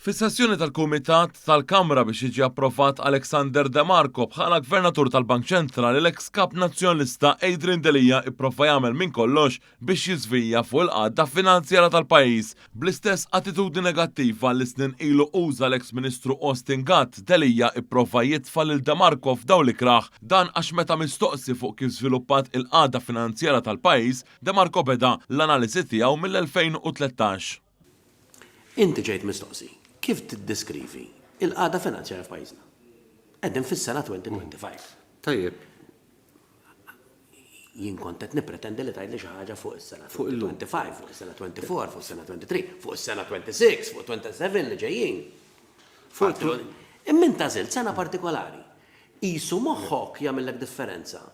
Fis-sessjoni tal-Kumitat tal-Kamra biex jiġi approvat Alexander De Marco bħala Gvernatur tal-Bank Ċentrali l-eks Kap Nazzjonalista Adrian Delia ipprova jagħmel minn kollox biex jiżvija fuq il-qagħda finanzjarja tal-pajjiż. Bl-istess attitudni negattiva li snin ilu uża l-eks Ministru Austin Gatt, Delia ipprova jitfa' lil De Marco f'dawl ikrah. Dan għax meta mistoqsi fuq kif żviluppat il-qagħda finanzjarja tal-pajjiż, De Marco beda l-analiżi tiegħu mill-2013. Inti ġejt mistoqsi kif tiddeskrivi l-qagħda finanzjarja f'pajjiżna. Qegħdin fis-sena 2025. Tajjeb. Jien kont qed nippretendi li tgħidli xi ħaġa fuq is-sena 2025, fuq is-sena 24, fuq is-sena 23, fuq is-sena 26, fuq 27 li ġejjin. Fuq Imma int għażilt sena partikolari. Qisu moħħok jagħmillek differenza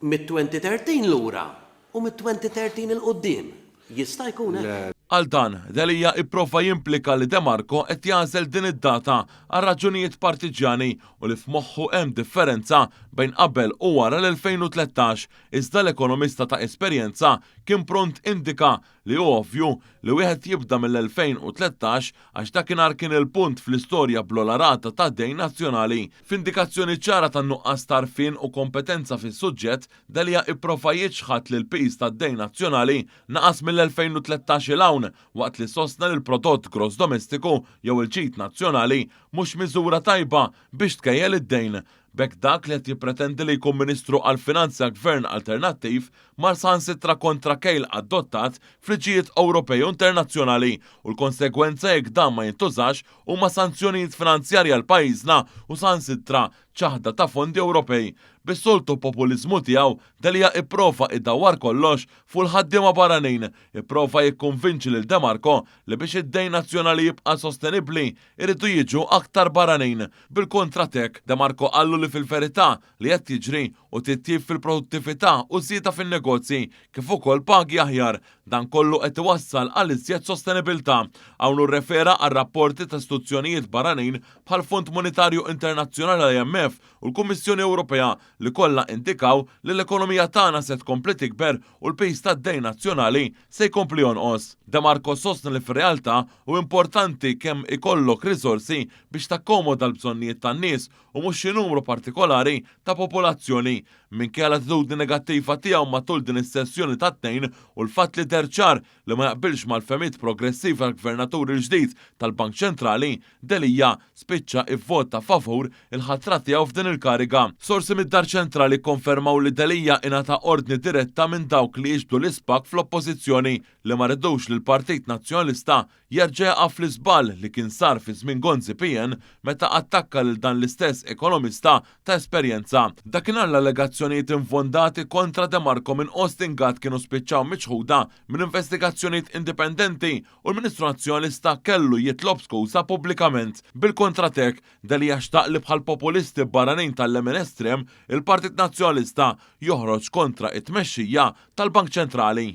Mit-2013 lura u mit-2013 'il quddiem. Jista' jkun hekk? Għal dan, Delia ipprova jimplika li De Marco qed jagħżel din id-data għal raġunijiet partiġġjani u li f'moħħu hemm differenza bejn qabel u wara l-2013, iżda l-ekonomista ta' esperjenza kien pront indika li hu ovvju li wieħed jibda mill-2013 għax dakinhar kien il-punt fl-istorja bl-ogħla rata ta' dejn nazzjonali. F'indikazzjoni ċara tan-nuqqas ta' għarfien u kompetenza fis-suġġett, Delia ipprova jiċħad li l-piż tad-dejn nazzjonali naqas mill-2013 'il hawn waqt li sostna li l-prodott gross domestiku jew il-ġid nazzjonali mhux miżura tajba biex tkejjel id-dejn. B'hekk dak li qed jippretendi li jkun Ministru għall-Finanzi għal Gvern alternattiv mar saħansitra kontra kejl adottat f'liġijiet Ewropej u internazzjonali u l-konsegwenza jekk dan ma jintużax huma sanzjonijiet finanzjarji għal pajjiżna u saħansitra ċaħda ta' fondi Ewropej. Bis-soltu populiżmu tiegħu, Delia ipprova idawwar kollox fuq il-ħaddiema barranin, ipprova jikkonvinċi lil De Marco li biex id-dejn nazzjonali jibqa' sostenibbli iridu jiġu aktar barranin. Bil-kontra t'hekk, De Marco qallu li fil-verità li qed jiġri hu titjib fil-produttività u żieda fin-negozji, kif ukoll pagi aħjar. Dan kollu qed iwassal għal iżjed sostenibilità. Hawn hu rrefera għal rapporti ta' istituzzjonijiet barranin bħall-Fond Monetarju Internazzjonali IMF u l-Kummissjoni Ewropea li kollha indikaw li l-ekonomija tagħna se tkompli tikber u l-piż tad-dejn nazzjonali se jkompli jonqos. De Marco sostna li fir-realtà hu importanti kemm ikollok riżorsi biex takkomoda l-bżonnijiet tan-nies u mhux xi numru partikolari ta' popolazzjoni. Minkejja l-attitudni negattiva tiegħu matul din is-sessjoni tat-Tnejn u l-fatt li deher ċar li ma jaqbilx mal-fehmiet progressivi tal-Gvernatur il-ġdid tal-Bank Ċentrali, Delia spiċċa ivvota favur il-ħatra tiegħu f'din il-kariga. Sorsi mid-Dar Ċentrali kkonfermaw li Delia ingħata ordni diretta minn dawk li jiġbdu l-ispag fl-Oppożizzjoni li ma ridux li l-Partit Nazzjonalista jerġa' jaqa' fl-iżball li kien sar fi żmien Gonzi PN meta attakka lil dan l-istess ekonomista ta' esperjenza. Dakinhar l-allegazzjonijiet infondati kontra De Marco minn Austin Gatt kienu spiċċaw miċħuda minn investigazzjonijiet indipendenti u l-Ministru Nazzjonalista kellu jitlob skuża pubblikament. Bil-kontra t'hekk, Delia xtaq li bħall-populisti barranin tal-lemin estrem, il-Partit Nazzjonalista joħroġ kontra t-tmexxija tal-Bank Ċentrali.